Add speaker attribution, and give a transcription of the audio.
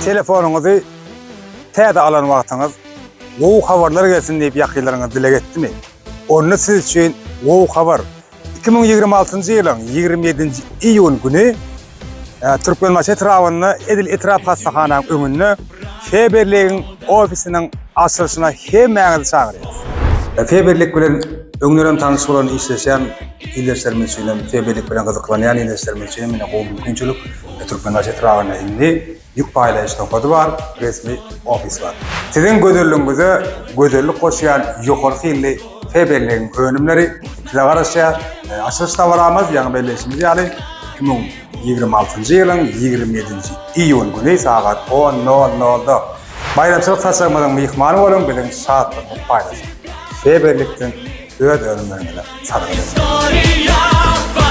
Speaker 1: Telefonyňyzy täze alan wagtyňyz gowy habarlar gelsin diýip ýakynlaryňyz dileg etdimi? Onda siz üçin gowy habar. 2026-njy ýylyň 27-nji iýun güni e, Türkmenbaşy etrabynda edil etrap hassahananyň öňünde Feberligiň ofisiniň açylyşyna hemmäňizi çagyrýarys. E, Feberlik bilen öňden tanyş bolan işleşýän ildeşlerimiz üçin hem Feberlik bilen gyzyklanýan ildeşlerimiz üçin hem ine gowy mümkinçilik. E, Türkmenbaşy etrabynda indi ýük paýlaýyş nokady bar, resmi ofis bar. Siziň gözelligiňize gözellik goşýan ýokary hilli Feberligiň önümleri size garaşýar. E, Açylyş dabaramyz ýaňy belleýşimiz ýaly 2026-njy ýylyň 27-nji iýun güni sagat 10:00-da. Baýramçylyk saçagymyzyň myhmany boluň, biziň şatlygymyzy paýlaşyň. Feberlikden öz önümleriňize sargyt ediň.